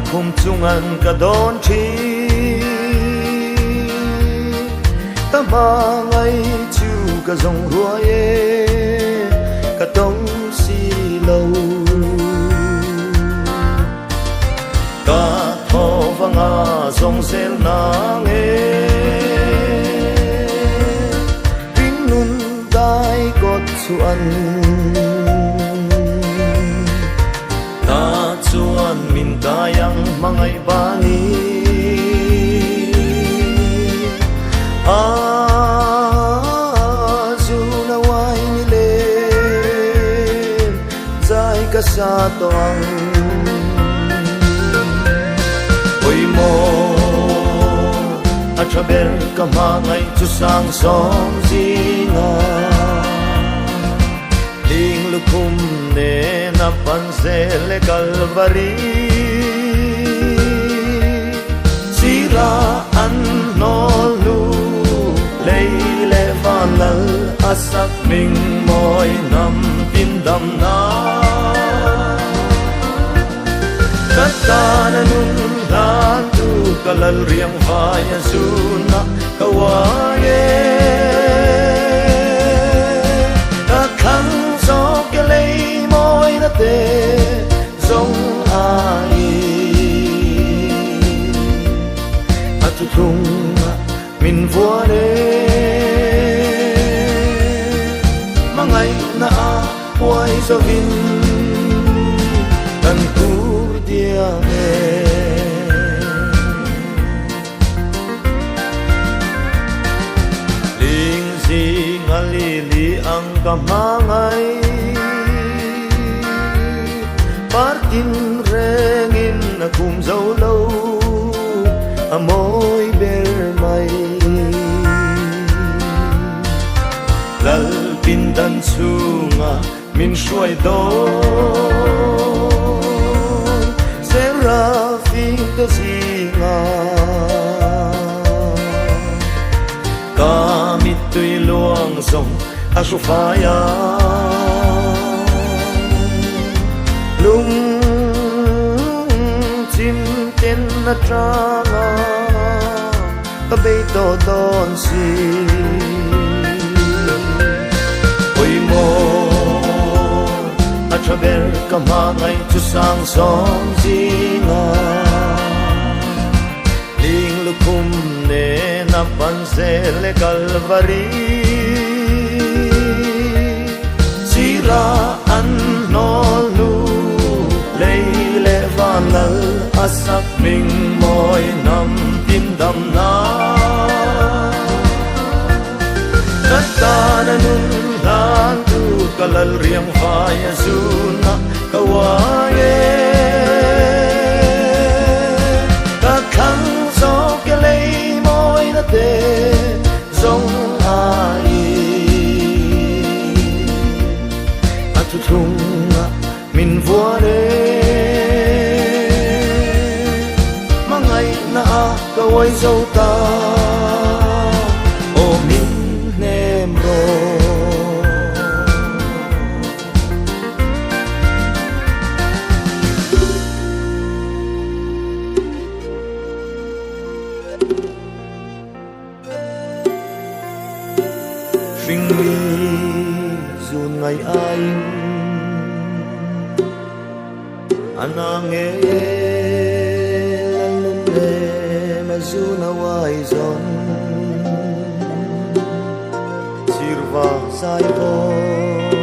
Lukhum chungan ka dawn thin. Ka hmangaih chu ka zawng ruai e, ka tawng si lo. Ka thaw vanga zawng zel nang e. Ringnun dai kawt chuan. Ta chuan min kai ang hmangaih bani. A zun a uai ni lem zai ka sa tawh ang. Pawimawh a tha ber ka hmangaih chu sang sawm zinga. Hling lukhum nen a pan zel e Kalvari. Sira an hnawl hnu lei leh van lal a sak hming mawi hnam tin dam na. Ka tan a nun hlan tu ka lal riang vai a zun a ka uai e. Ka thlang zawk ke lei mawi na te zawng ai. A thuthlung ah min vuan e. Hmangaihna ah huai zawin kan tur diam e. Ling zing a li li ang ka hmangai Partin rengin a khum zo lo a mawi ber mai. Lalpin dan chhunga min hruai dawn Serafim te zinga ka mittui luang zawng a hru fai a lung chim ten atanga ka bei tawh dawn si. Pawimawh a tha ber ka hmangaih chu sang sawm zinga Ling lukhum nen a pan zel e Kalvari. Sira an hnawl hnu lei leh van lal a sak hming mawi hnam tin dam na. Ka tan a nun hlan tu ka lal riang vai a zun a ka uai e. Ka thlang zawk e lei mawi na te zawng ai. A thuthlung ah min vuan e. Hmangaihna ah ka uai zo ta, aw min hnem rawh. Hringmi zun ngai aiin a na nge lalnun nem a zun a uai zawn sirva zai vawn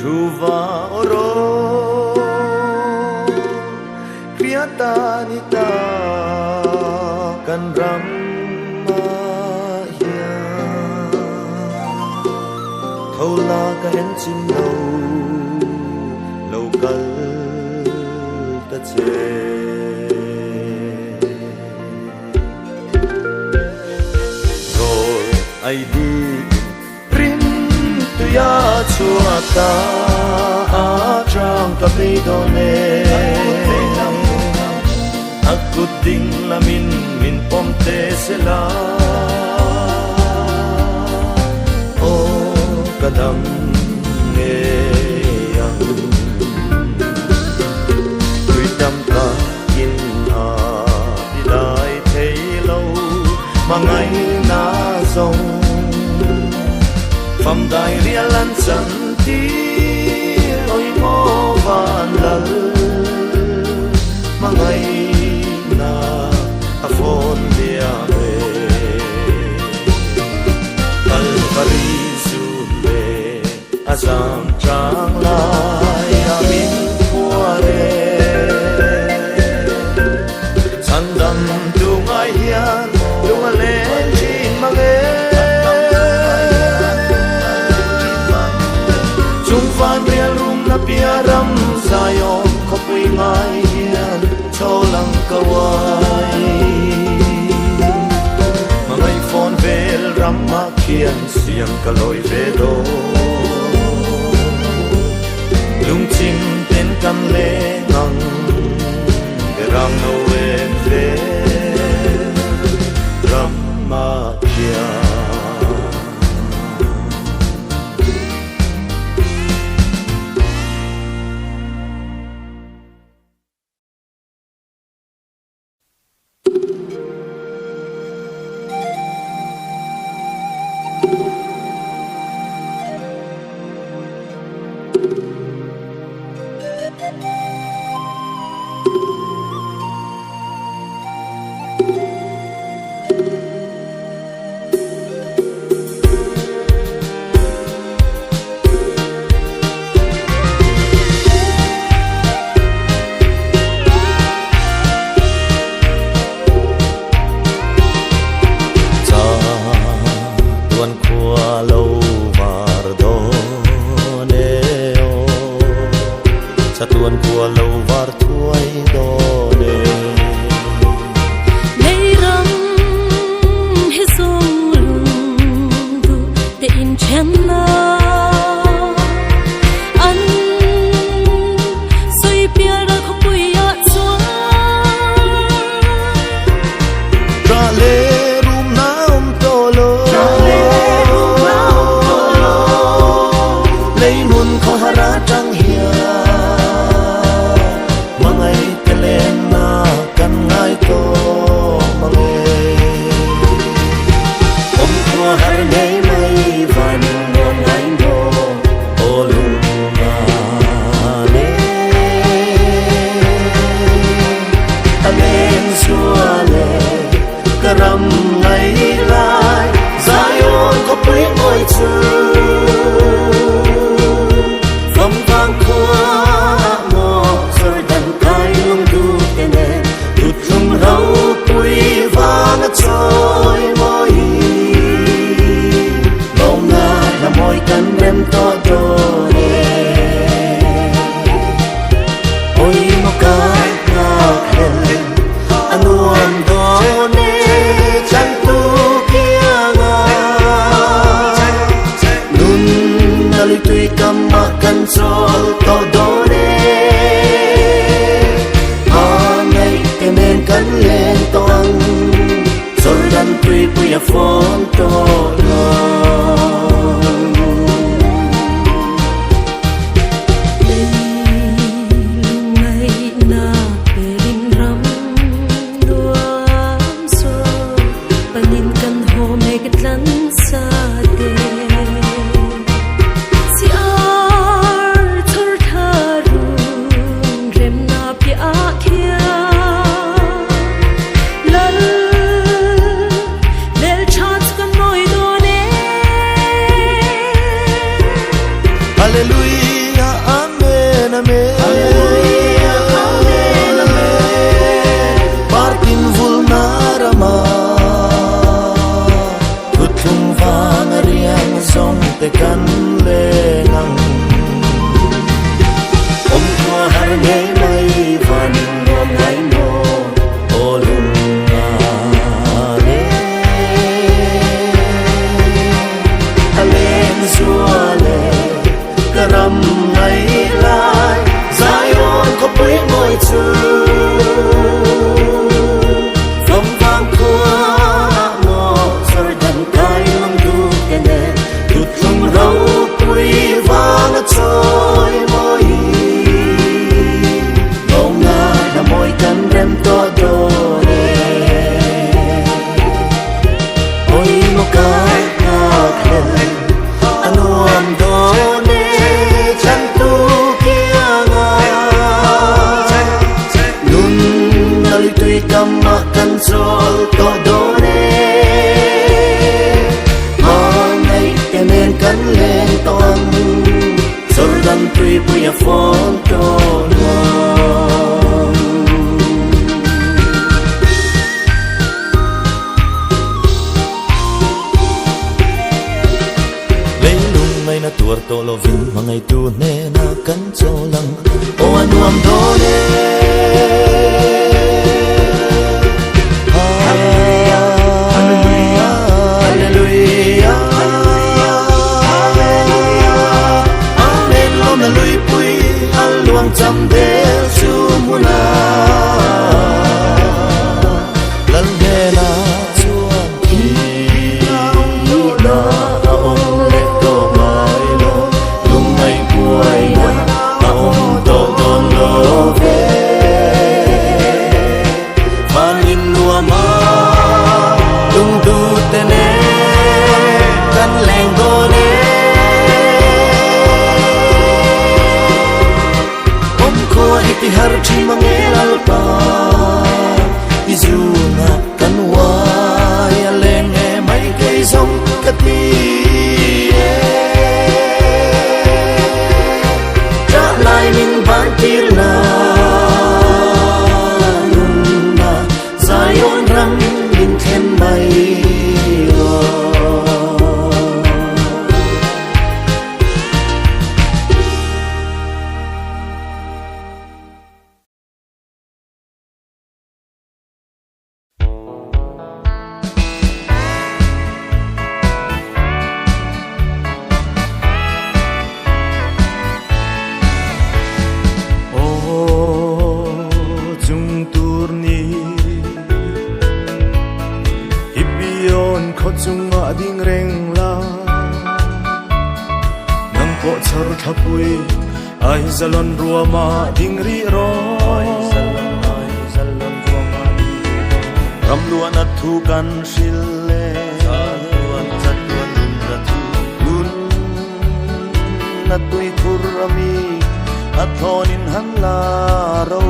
thuva aw rawn Kriata ni ta kan ram ah hian tho la ka en chim lo lo kal ta che. Zawl ai di in rimtuia chhuak ta a tang ka bei dawn e. A kut ding lamin min pawm te se la. Aw ka dam ngei ang. Tui ta. zam chang lai a min phuar e. Chhan dam tu ngai hian lung a leng thin mang e. Chung van rial rum na pia ram Zion khawpui ngai hian chho lang ka uai. Mangai fawn vel ram ah khian siam ka lawi ve dawn. Lungchim ten kan leng ang ram no en vel ram ah khian. Chatuan khua lo var dawn e aw, chatuan khua lo var thuai dawn e. Lei ram hi zawng lung duh te in then na an sawi pial ral khawpui ah chuan. Tra le rum na awm tawh lo, lei hmun khawhar atang hian hmangaih te lenna kan ngai tawh mang e. Awm khua har ngei mai van nuam ngai maw aw lunga le. A leng zual e ka ram ngai lai Zion khawpui mawi chu. Fam vang khua maw Jordan kai lung duh te nen Thuthlung ropui vang a chawi mawi. Lawmna hla mawi kan rem tawh dawn e. Awi maw ka nghak hlel a nuam dawn e Changtu kianga. Nun a lui tui kam ah kan chawl tawh dawn e. A ngaih te nen kan len tawh ang Jordan tuipui a fawn tawh lo. Lei lungngaihna pelin ram nuam saw panin kan haw mek tlan sa te. Si ar chhawr thla run remna piah ah khian Lal lel tha chu kan mawi dawn e. Hallelujah Amen Amen Hallelujah Amen Amen Partin vul na rama Thuthlung vang a riang zawng te kan leng ang. Awm khua har ngei mai van nuam ngai maw aw lunga le. A leng zual e ka ram ngai lai Zion khawpui mawi chu. Fam vang khua maw Jordan kai lung duh te nen Thuthlung ropui vang a chawi mawi. Lawmna hla mawi kan rem tawh dawn e. Awi maw ka nghak hlel a nuam dawn e Changtu kianga. Nun a lui tui kam ah kan chawl tawh dawn e. Hmangaih te nen kan leng tawh ang. fawn tawh lo. Leilung ngaina tuar tawh lovin hmangaihtu hnena kan chawl ang aw a nuam dawn e. Hallelujah, hallelujah, hallelujah, hallelujah. Amen lawm na luipui a luang cham del chu hmuna lal hnena chuan thihna a awm leh tawh ngai lo lungngaih buaina a awm tawh dawn lo ve. Vanin nuama lungdute nen kan leng dawn e. Awm khua i ti har thin mang e Lalpa, i zuna kan uai a leng e mai kei zawng ka ti e. Ṭah lai min van tir la nunna Zion ram min thlen mai rawh. Aw chung tur ni Gibeon khaw chungah ding reng la Nang pawh chhar thlapui Aizalon ruama ding rih rawh Ram luan a thu kan hril le Chatuan chatuan nun na thu Nun na tui khur a mi A thlawn in han la ro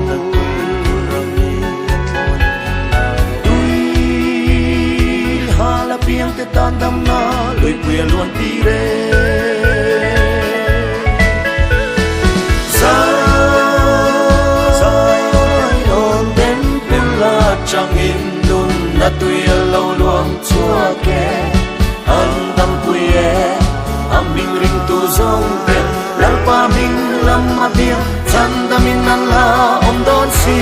Na tui khur a mi A thlawn in han la ro Tui hal a piang te tan dam na Luipui a luan tir e Zion temple atangin nun na tui a lo luang chhuak e An dam pui e a ming ring tu zawng te Lalpa ming lam a piang chan damin an la awm dawn si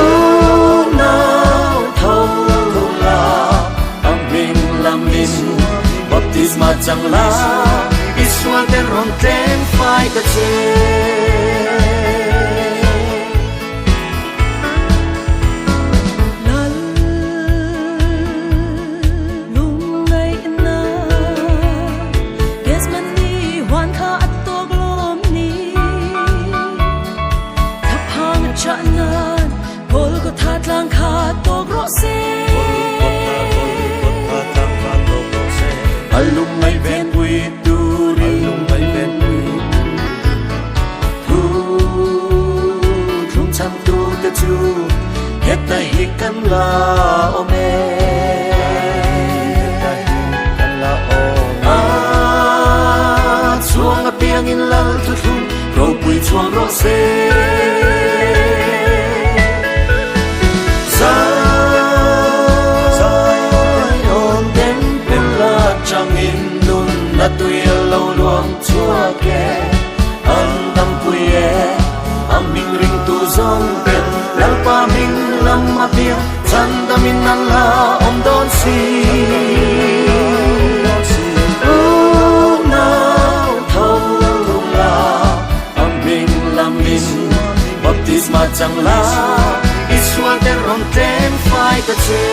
Unau tho la a ming lamin baptisma chang la Isual ten rawn tleng fai ta che. Lal lungngaihna Gethsemane huan kha a tawk lawm ni Thlaphang a chah nan Golgotha tlang kha tawk rawh se. A lungngaih venpui turin Thu thlung chhamtu te chu heta hi kan la awm e. A chuang apiangin lal thuthlung ropui chhuang rawh se. Zion temple atangin nun na tui a lo luang chhuak e An dam pui e a ming ring tu zawng ten Lalpa ming lam a piang chan damin an la awm dawn si. Unau tho la a ming lamin baptisma chang la Isual ten rawn tleng fai ta che.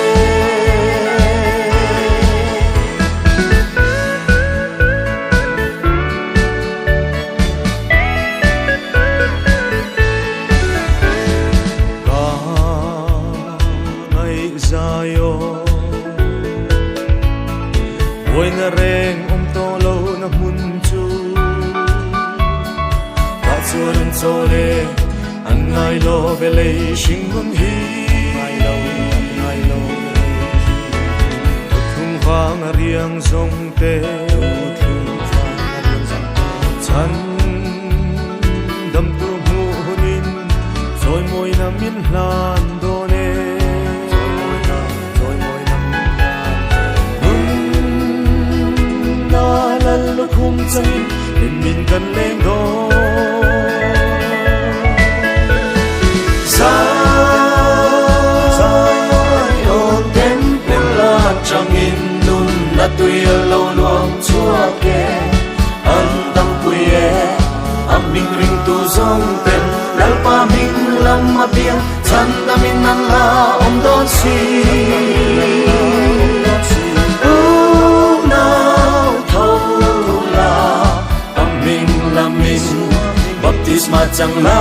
Ka ngaih Zion Buaina reng awm tawh lo na hmun chu Tah chuan an chawl e an ngai lo ve lei hringnun hi Thuthlung vang a riang zawng te Chhan damtu hmuh hunin chawimawina min hlan dawn e. Nunna lal lukhum changin hlimmin kan leng dawn. Zion temple atangin nunna tui a lo luang chhuak e, an dampui e, a hming ringtu zawng ten Lalpa hming lam a piang chhandamin an la awm dawn si. Unau tho la, a hming lamin baptisma chang la,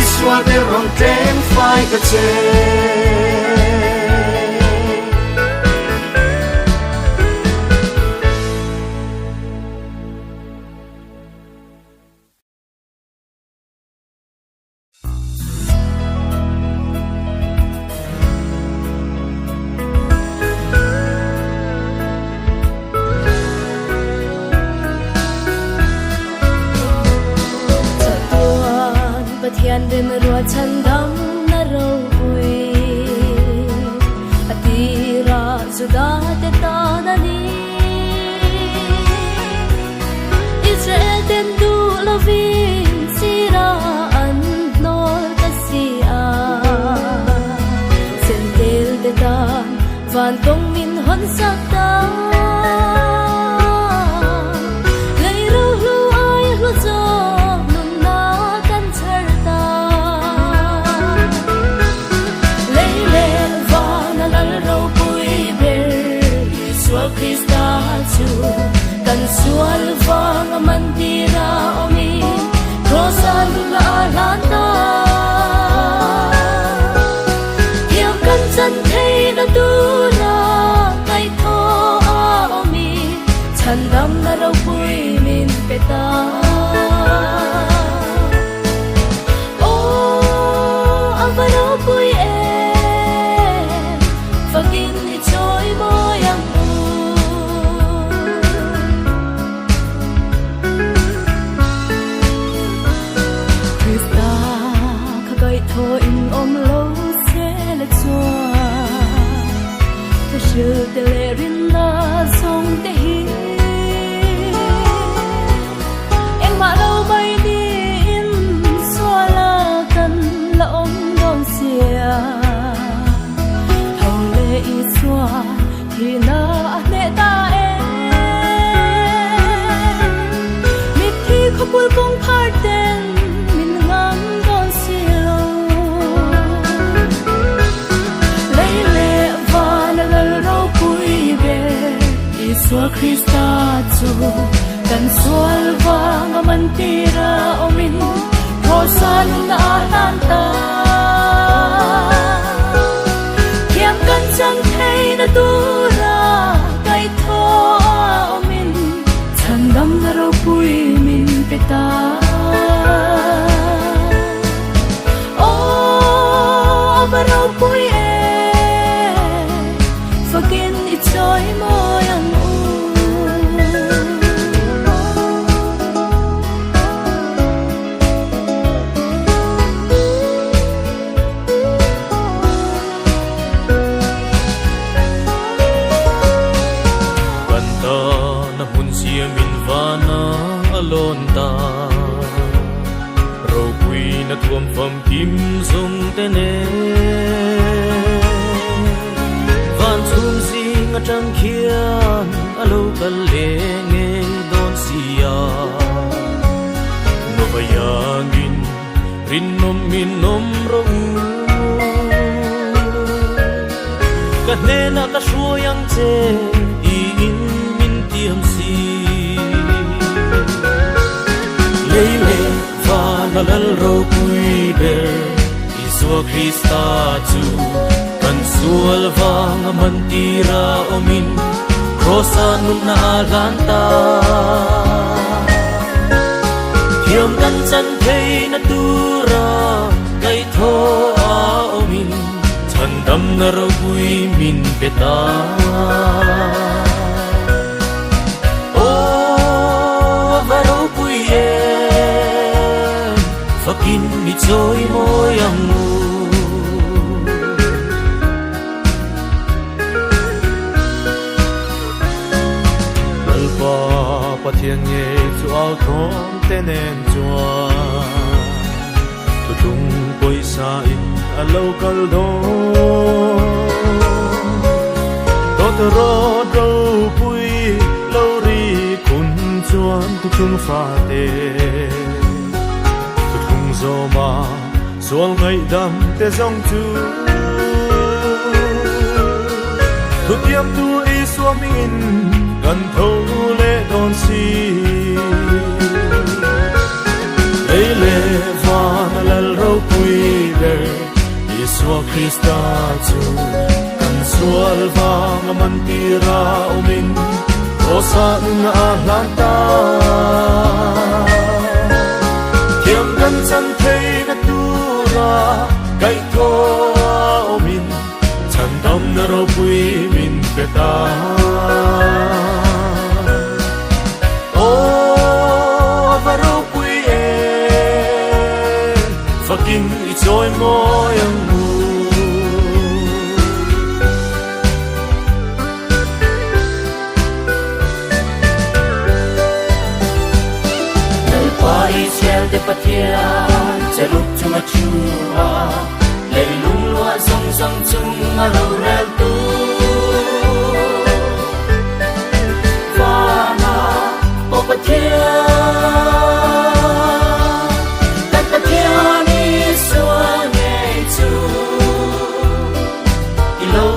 Isua te rawn tlem fai ka che. Chatuan Pathian remruat chhandamna ropui a tira Juda te tan a ni. Israel ten duh lovin sira an hnawl ta si a. Sentel te tan van kawng min hawn sak ta. Lei rohlu ai hlu zawk nunna kan chhar ta. Lei leh van a lal ropui ber Isua Krista chu kan sual vang a mantir a awmin Kraws-a nunna a hlan ta. Thiam kan chan theihna tura kaihthawh a awmin chhandamna ropui min pe ta. Aw, a va ropui em, fakin i chawi mawi ang u. Krista kha kaihthawh in awm lo se le chuan thu hrilh te leh rinna zawng te hi engmah lo mai niin suala kan la awm dawn sia. Tho leh Isua thihna a hneh ta e. Mitthi khawpul kawngkhar ten min ngam dawn si lo. Lei leh van a lal ropui ber Isua Krista chu kan sual vang a mantir a awmin Krosa nunna a hlan ta. Thiam kan chang theihna tura kaihthawh a awmin chhandamna ropui min pe ta. Aw, a va ropui em, fakin i chawi mawi ang u. Kan tana hmun siamin vana a lawn ta. Ropuina thuam famkim zawng te nen. Van chhung zing atang khian a lo kal leh ngei dawn sia. Novayangin rinawm min awm rawh u. Ka hnenah ka hruai ang che tiin min tiam si. Lei leh van a lal ropui ber Isua Krista chu kan sual vang a mantir a awmin Kraws-a nunna a hlan ta. Thiam kan chan theihna tura kaihthawh a awmin chhandamna ropui min pe ta. Aw, a va ropui em! sa in a lo kal dawn. Tawtawrawt ropui lo ri khun chuan thuthlung fate thuthlung zawma sual ngaihdam te zawng chu Thutiamtu Isua hmingin kan tho leh dawn si. Lei leh van a lal ropui ber Isua Krista chu kan sual vang a man tir a awmin Krawsah nun a hlan ta. Thiam kan chan theihna tura kaihthawh a awmin Chhandamna ropui min pe ta. Aw va ropui e, fakin i chawi mawi ang u. Lalpa Israel te Pathian cherub chunga thu a, leilung luah zawng zawng chunga rorel tu. Vana aw Pathian, kan Pathian Isua ngei chu i lo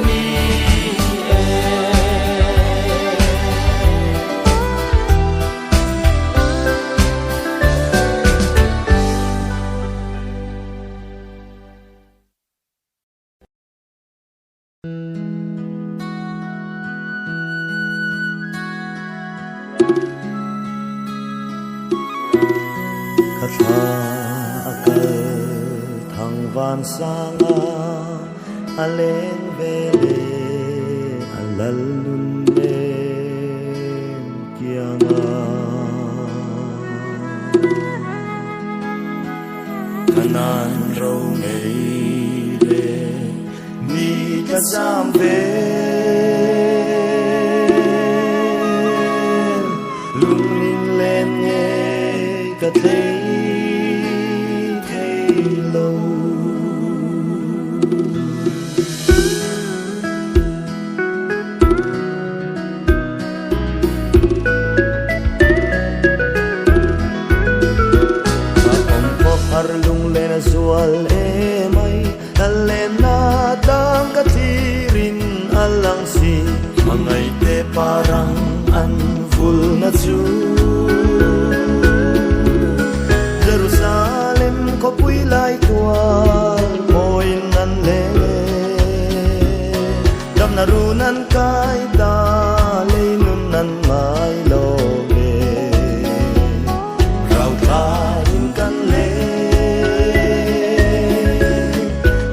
ni e. Ka thla a kal thang van sanga a leng ve le a lal nun nen kianga. Kanan ro ngei le ni ka zam ve lungin len nge ka tlei thei lo. A awm khawp har lunglen a zual emai, Lallenna tlang ka thlirin a lang si. Hmangaihte parang an vulna chu Jerusalem khawpui lai tual mawiin an leng e. Damna run an kai ta, lei nun an ngai lo ve. Rau thlain kan leng,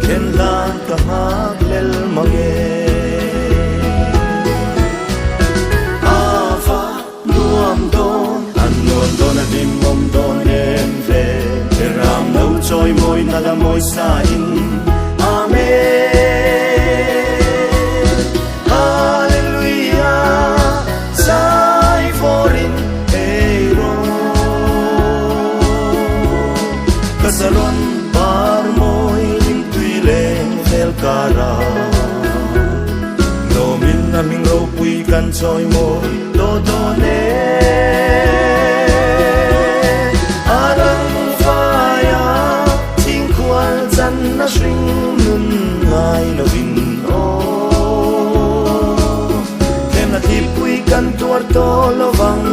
thlen hlan ka nghak lel mang e. Ava nuam dawn, an nuam dawn a hlimawm dawn em ve. Ram lo chawi mawi na la mawi sa in Amen. Hallelujah, zai fawrin ei rawh. Ka saron par mawi lim tui leng vel kara. Lawmin a hming ropui kan chawi mawi daw dawn e. A dang faia thingkhual chan a hring nun ngai lovin aw. Thlemna thipui kan tuar tawh lovang,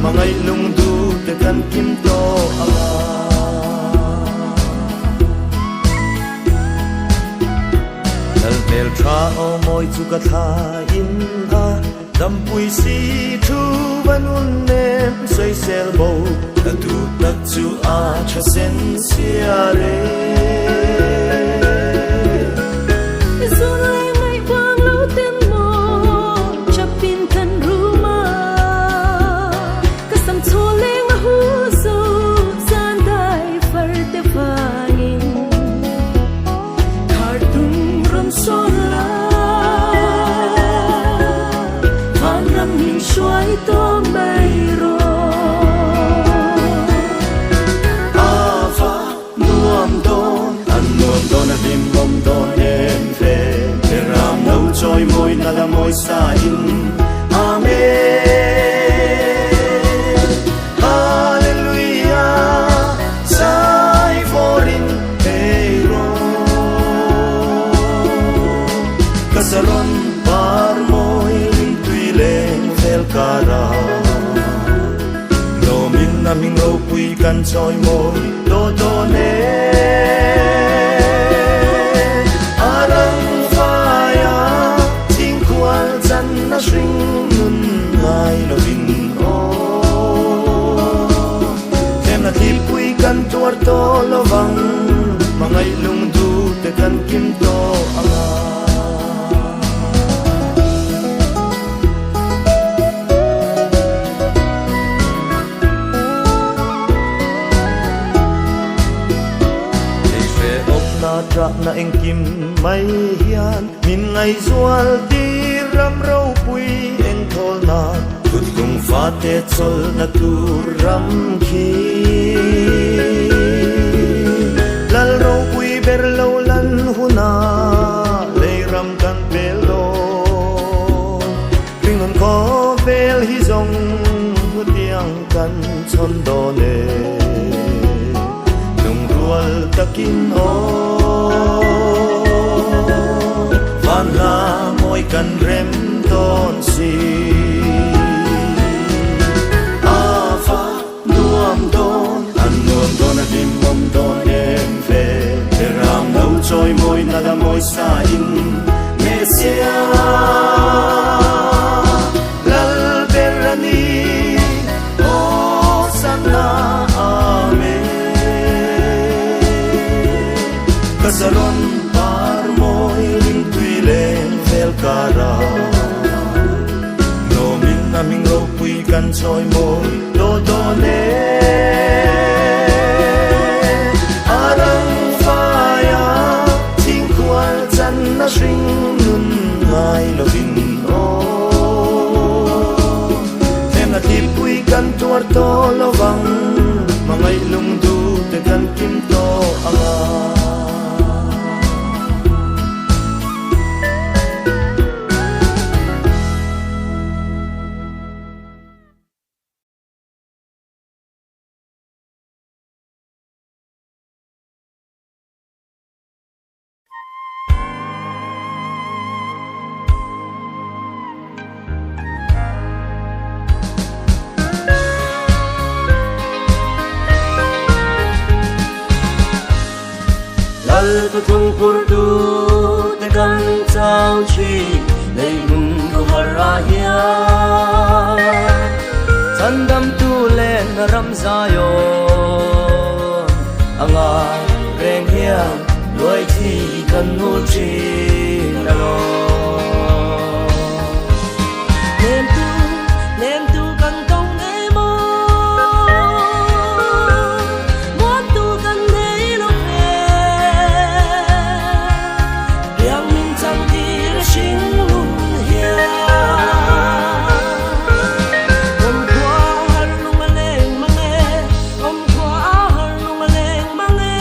hmangaih lungduh te kan kim tawh ang a. Lal hmel tha aw mawi chu ka thla in a dampui si thu va nun nem sawisel bo ka duh tak chu a tha sen sia re. Zun leh ngaih vang lo ten maw chapin kan rum a, ka sam chhaw leng a hu zo zan dai far te vangin khar tum rawn sawn la, vanram min hruai tawh mai rawh. Ava. nuam dawn a hlim awm dawn em ve Ram no chawi mawi na la mawi sa in Amen Hallelujah Zai fawrin ei rawh Ka saron par mawi ringtui leng vel kara Lawmin a hming ropui kan chawi mawi daw dawn e A rang faia chingkhual chan a hring nun ngai lovin aw Thlemna thilpui kan tuar tawh lovang hmangaih lungdu te kan kim tawh anga. Lei hrehawmna ṭahna engkim mai hian min ngaihzual tir ram ropui engthawlna Thutlung fate chawlhna tur ram khi. Lal ropui ber lo lan hunah lei ram kan pel dawn. Ringawn khawvel hi zawng hutiang kan chhawn dawn e. Lungrual takin aw van hla mawi kan rem dawn si. Ava nuam dawn, an nuam dawn a hlimawm dawn em ve. Ram lo chawi mawi na la mawi sa in Messiah Lal ber a ni Hosanna Amen Ka saron par mawi ringtui leng vel kara Lawmin a hming ropui kan chawi mawi daw dawn e A rang faia chingkhual chan a hring nun ngai lovin aw Thlemna thilpui kan tuar tawh lovang hmangaih lungdu te kan kim tawh anga. Lal thuthlung phurtu te kan chau thin leilung khawhar ah hian Chandamtu len ram Zion a ngai reng hian luai thi kan nul thin alawm. Hnemtu, hnemtu kan ko nei maw? Muantu kan nei lo ve. Riang min chang tir a hring lung hian. Awm khua har lung a leng mang e, awm khua har lung a leng mang e.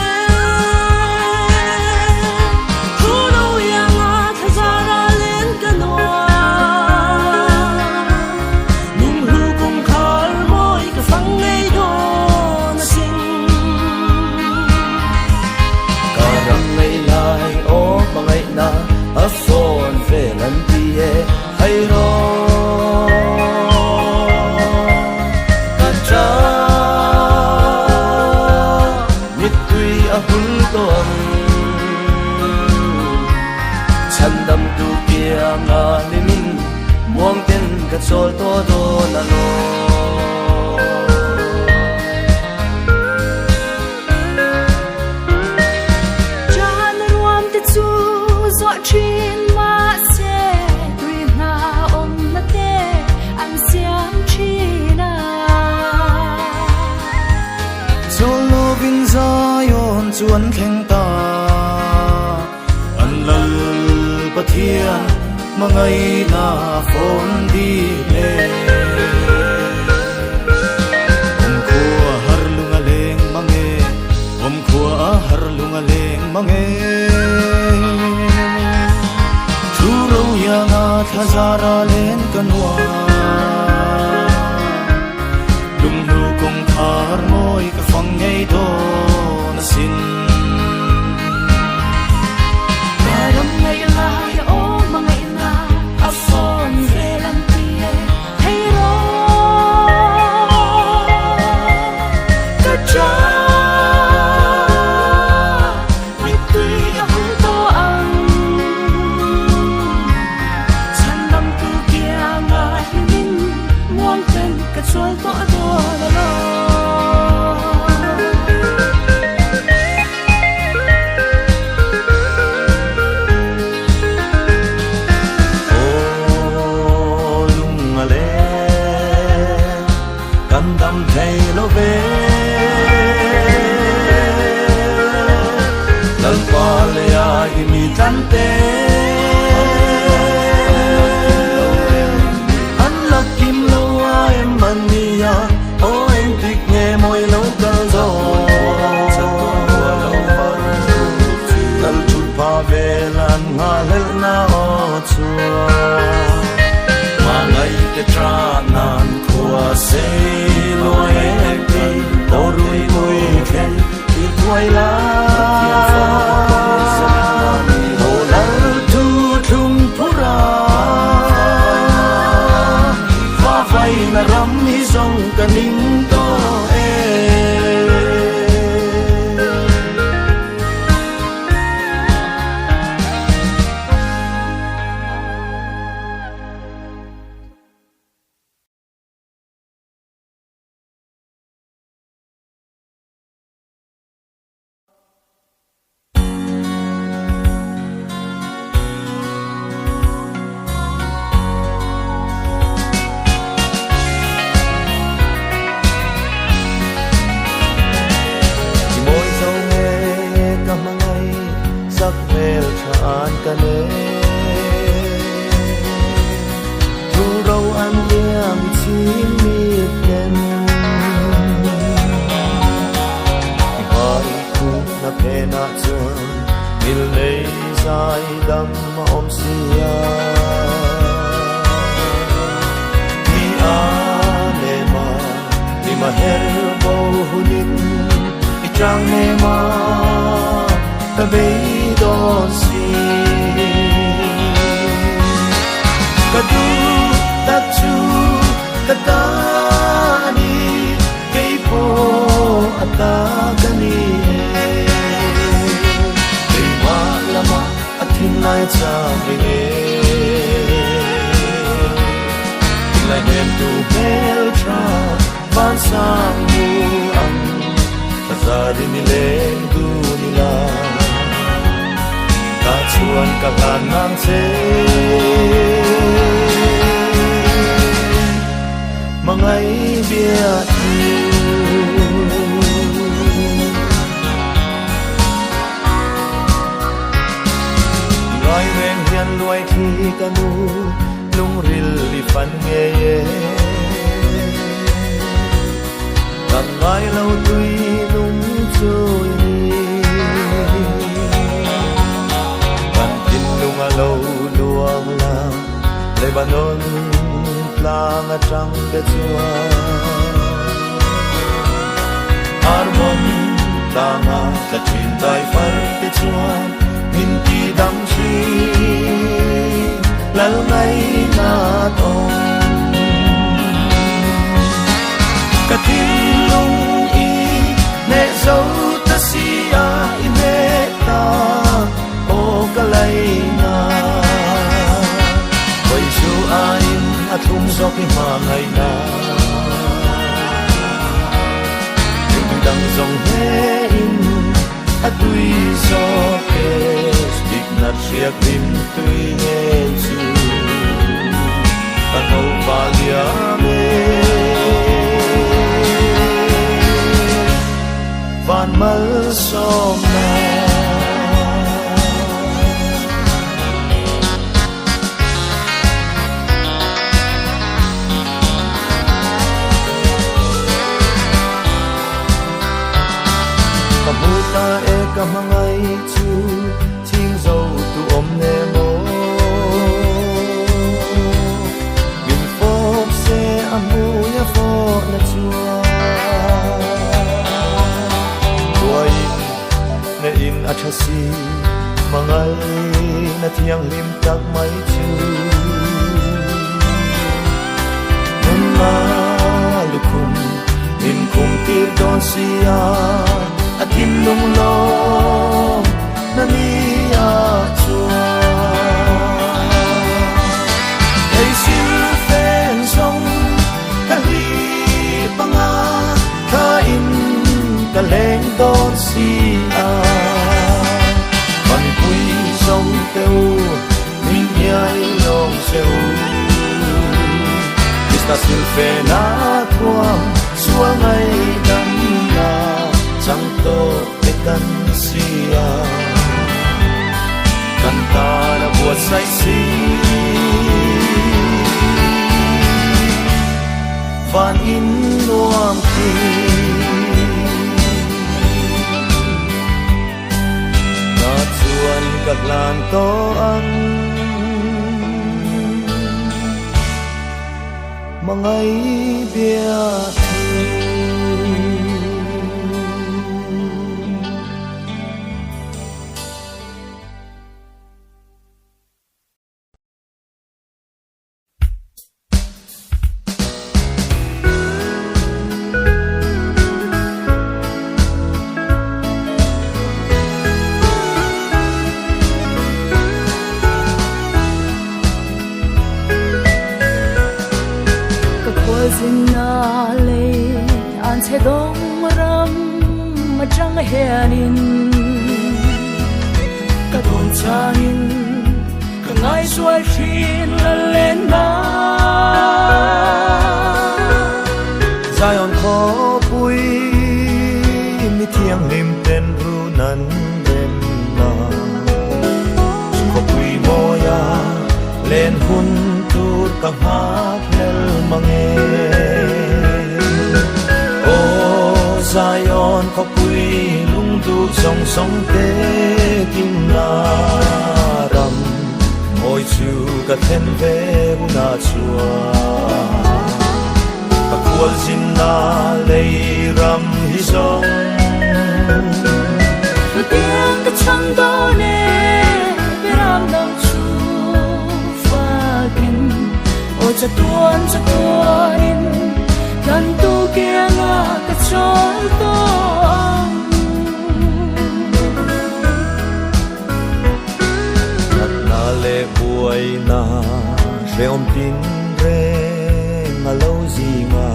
Thu lo iang a thla zar a len ka nuam. Lung hlu kum khar mawi ka fang ngei dawn a sin. Ka ram ngei lai aw hmangaihna a fawn vel an ti e hai rawh ka ta mittui a hul tawh ang chhandamtu pianga hlimin muangten ka chawl tawh dawn a law. Chan ruam te chu zawh thin mahse tui hna awmna te an siam thin a. Chawl lovin Zion chu an thleng ta, an Lal Pathian hmangaihna fawn dih e. Awm khua har lung a leng mang e, awm khua har lung a leng mang e. Zara len ka nuam Lunghlu kong thar moi ka fang ngei do na sin Karam ngai lai o mangai na a son zelan tie hei ro ka cha mi tui a hul to ang chan dam tu kia nga himin muang ten ka chual to do la lo. O lungale kan dam thei lo ve lal pa le a i mi tan te an la kim lo a em mania o em tik nge moi lo kal zo lal chut pa ve lan nga lel na o chua ma ngai te tra nan khua se lo e ti o rui mui khen ti tuai la o lal tu thum phura va vai na ram mi zong ka ning to e. Moi zo nge ka mangai sak mel than ka ne thu ro an liam chi mi ten hai khu na phe na chuan mil nei zai dam om sia ni a ne ma ni ma her bo hunin i chang ne ma ta be don si ka du ta chu ka ta ni kei po ata ka ni kei ma lama athin lai cha ring e lai nem tu bel tra van sang mu ang kazari ni leng du ni la ka chuan ka hlan nang che mangai bia thu ngai ven hian luai thi ka nu lung ril li fan nge ye kan ngai lo tui nung chui ni kan tin lung a lo luang la Lebanon tlang a tang te chuan Armon tlang a tla thin dai far te chuan min ti dam chi lal ngai na tong ka thin lung i ne zo ta si a i ne ta o ka lai na Koi chu a in a thum zo ki ma ngai na Yung dang zong he in a tui zo ke dik na riak rim tui nen chu ta no pa lia me van mal som na. Kamuta e ka mangai chu ching zo tu om ne mo. Ne in a tha si mangai na thianghlim tak mai chu Nun na lukhum min khum tir dawn si a a thinlung lawm na ni ah chuan Hei silfen zawng ka hlip anga thla in ka leng dawn si a Vanpui zawng te u min hniai lawng che u Krista silfen a thuam sual ngaihdamna chang tawh te kan si a Kan tan a buatsaih si. Van in nuam khi. Na chuan ka hlan tawh ang. Mangai bia thu. Ka khualzin lei an chhe dawng ram atang hianin ka dawn changin ka ngai sual thin la len na. Zion khawpui mi thianghlim ten run an rem na. Khawpui mawia len hun tur ka nghak hlel mang e. Aw Zion khawpui lungduh zawng zawng te kim na ram mawi chu ka thlen ve hunah chuan ka khualzin na lei ram hi zawng. Hetiang ka chhang dawn e, ram dang chu fakin aw chatuan chatuanin kan tu kianga ka chawl tawh ang. Natna leh buaina hrehawm tin reng a lo zing a,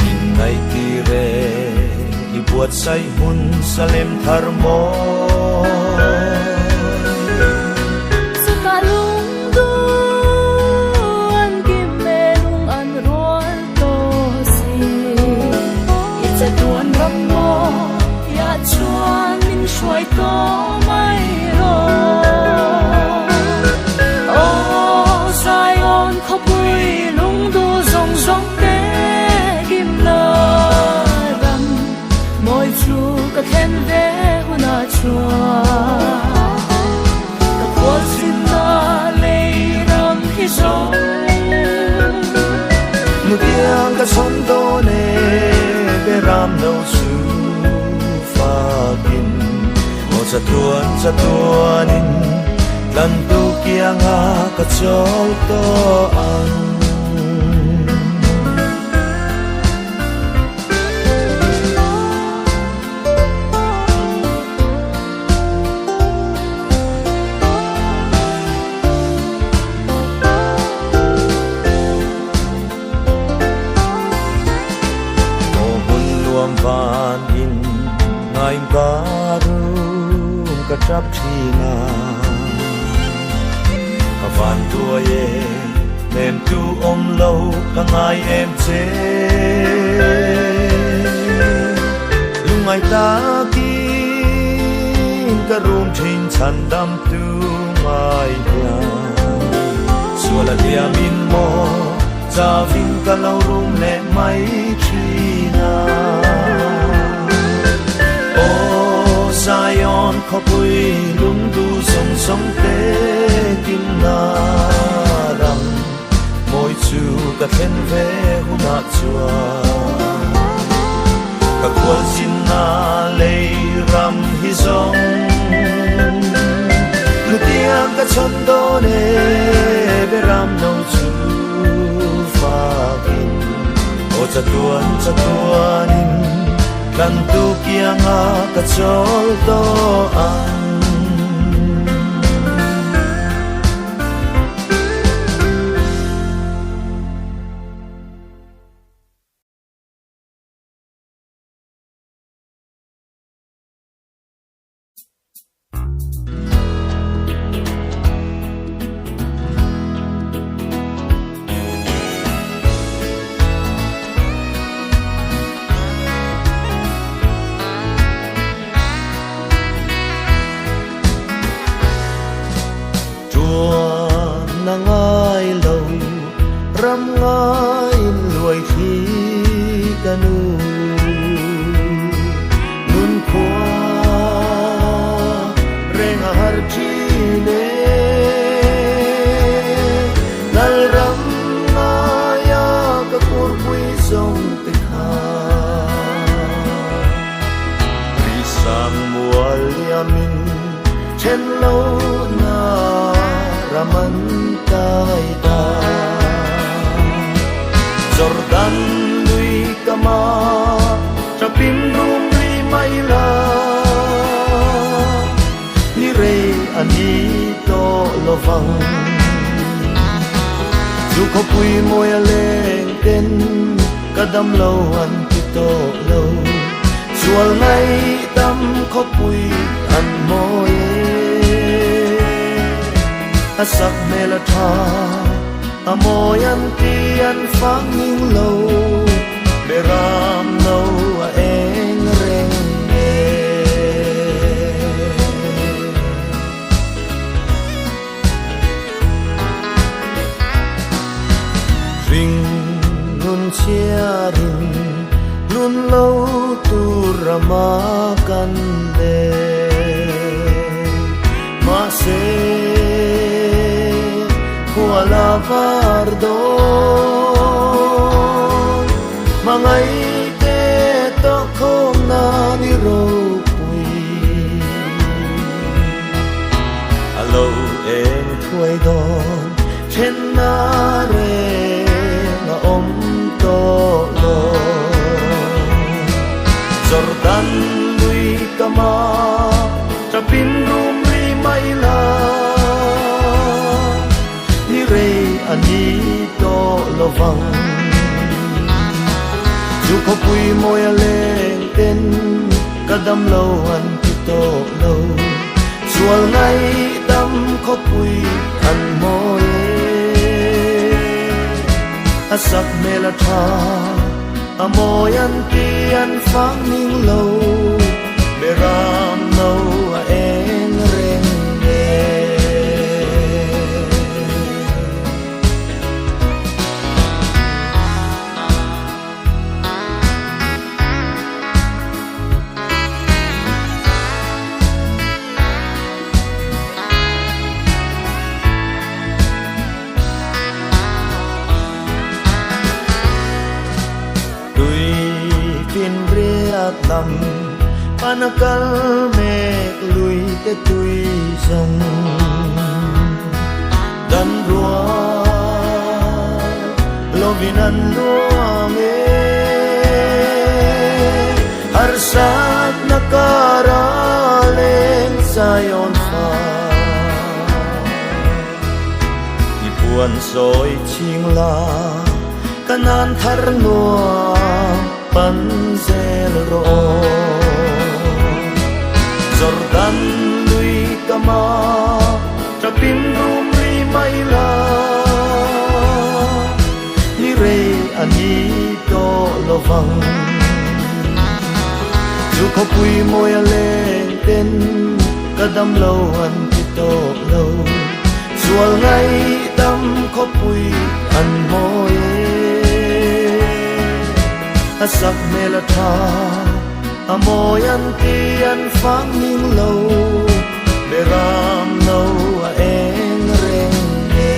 min ngaihtir e i buatsaih hmun Salem thar mawi. Chutah lungduh an kim e lung an rual tawh si, i chatuan ram mawiah chuan min hruai tawh mai rawh. Aw Zion khawpui lungduh zawng zawng te kim la ram mawi chu ka thlen ve hunah chuan ka khualzinna lei ram hi zawng. Nutiang ka chhawm dawn e, be ram no chu fakin aw chatuan chatuanin tlantu kianga ka chawl tawh ang. Aw hmun nuam van in ngaim ka rum ka tap thin a, ka van tuai e nem tu awm lo ka ngai em che. Lungngai takin ka rum thin chhan dam tu ngai hian sual a hliam in maw chavin ka lo rum leh mai thin a. Aw Zion khawpui lungduh zawng zawng te kim na ram mawi chu ka thlen ve hunah chuan ka khualzin na na lei ram hi zawng Lutiang ka chhawn dawn e beram no chu fakin Aw chatuan chatuanin kan tu kianga ka chawl tawh ang. Tuan a ngai lo, ram ngaiin luai thli ka nu. Nun khua reng a har thin e. Lal ram ngaia ka kurpui zawng te kha. Ri sang mual liamin then lo na ram an kai ta. Jordan lui ka ma tapin rum ri mai la. Ni rei a ni tawh lovang. Chu khawpui mawi a leng ten ka dam lo an ti tawh lo. Sual ngaihdam khawpui an mawi e. A sak hmel a tha, a mawi an ti an fang ning lo. Beram no a eng reng e. Hring nun chhiarin hlun lo tur rama kan leng. Mahse, khua la var dawn. Hmangaihte tawh khawm nan i ropui. A lo eng thuai dawn thenna reng a awm tawh lo. Jordan lui ka ma tapin rum ri mai la. Ni rei a ni tawh lovang. Chu khawpui mawi a leng ten ka dam lo an ti tawh lo. Sual ngaihdam khawpui an mawi e. A sak hmel a tha, a mawi an ti an fang ning lo. Beram no a eng reng e. Tui fin riat lam pan a kal mek lui te tui zawng dan rual lovin an luang e. Harsatna kara leng Zion fa I puan sawi chhing la ka nan thar nuam pan zel rawh. Jordan lui ka ma tapin rum ri mai la. Ni rei a ni tawh lovang. Chu khawpui mawi a leng ten ka dam lo an ti tawh lo. Sual ngaihdam khawpui an mawi e. A sak hmel a tha, a mawi an ti an fang ning lo. Beram no a eng reng e.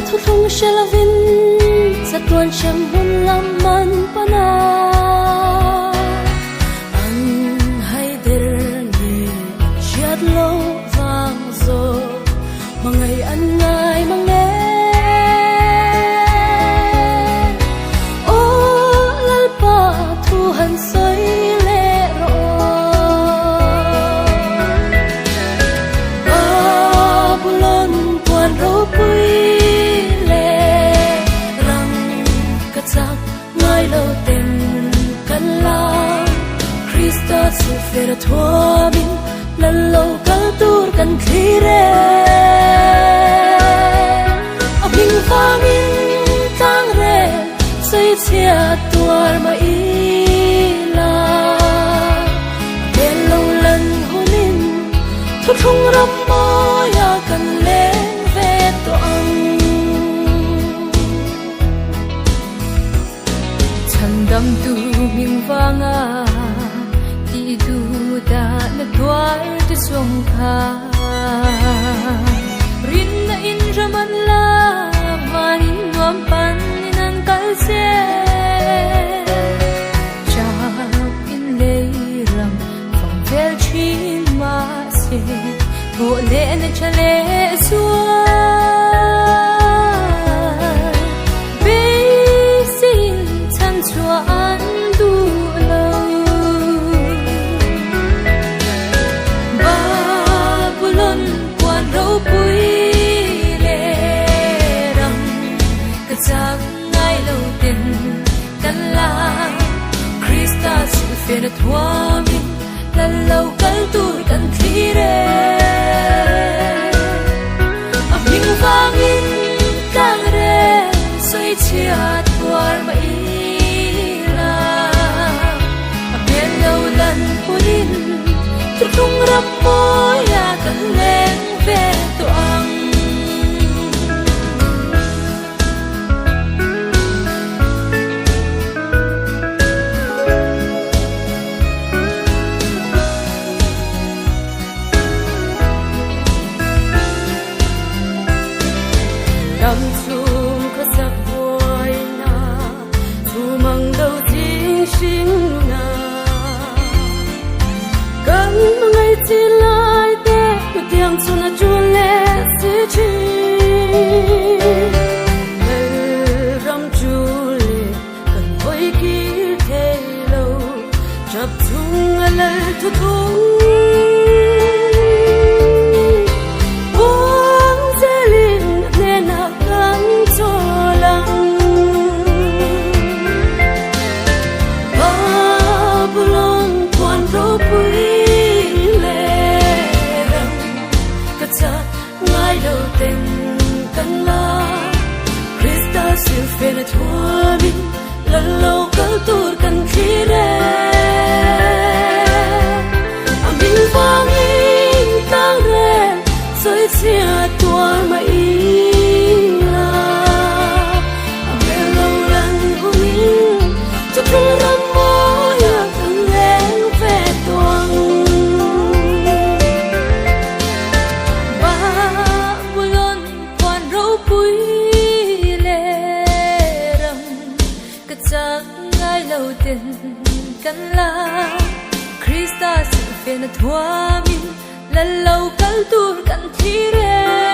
thuthlung hre lovin chatuan hrem hmun lam an pan a. An haider nge an hriat loh vang zawk hmangaih an ngai mang e. Aw Lalpa thu han sawi leh rawh aw. Babulon puan ropui leh rang ka chak ngai lo ten kan la. Krista chu fer a thuamin lal lo kal tur kan thlir e. A hming vangin tlang rel sawi chhiat tuar mah ila. A hmel lo lan hunin thuthlung ram mawia kan leng ve tawh ang. Chhandamtu hming vanga tih duh dahna tuar te zawng kha rinna in ram an la vanin nuam panin an kal zel. Chap in lei ram fang vel thin mahse thawh leh na tha leh zual. Beiseiin chhan chhuah an duh lo. Babulon puan ropui leh ram ka chak ngai lo ten kan la. Krista chu fen a thuamin lal lo kal tur kan thlir e. A hming vangin tlang reng sawi chhiat tuar mah ila. A hmel lo lan hunin thuthlung ram mawia kan leng ve tawh ang. Dam chhung khawsak buaina chhum ang lo ching hring nuna kan hmangaih chi lai te hetiang chhun a chul leh si thin. Lalram chu leh kan hawi kir thei lo chap chung a lal thu thung. Buang zelin a hnenah kan chawl ang. Babulon puan ropui leh ram ka chak ngai lo ten kan la. Krista silfen a thuamin lal lo kal tur kan thlir e. A hming vangin tlang rel sawi chhiat tuar mah ila. A hmel lo lan hunin thuthlung ram mawia kan leng ve tawh ang. Babulon puan ropui leh ram ka chak ngai lo ten kan la. Krista silfen a thuamin lal lo kal tur kan thlir e.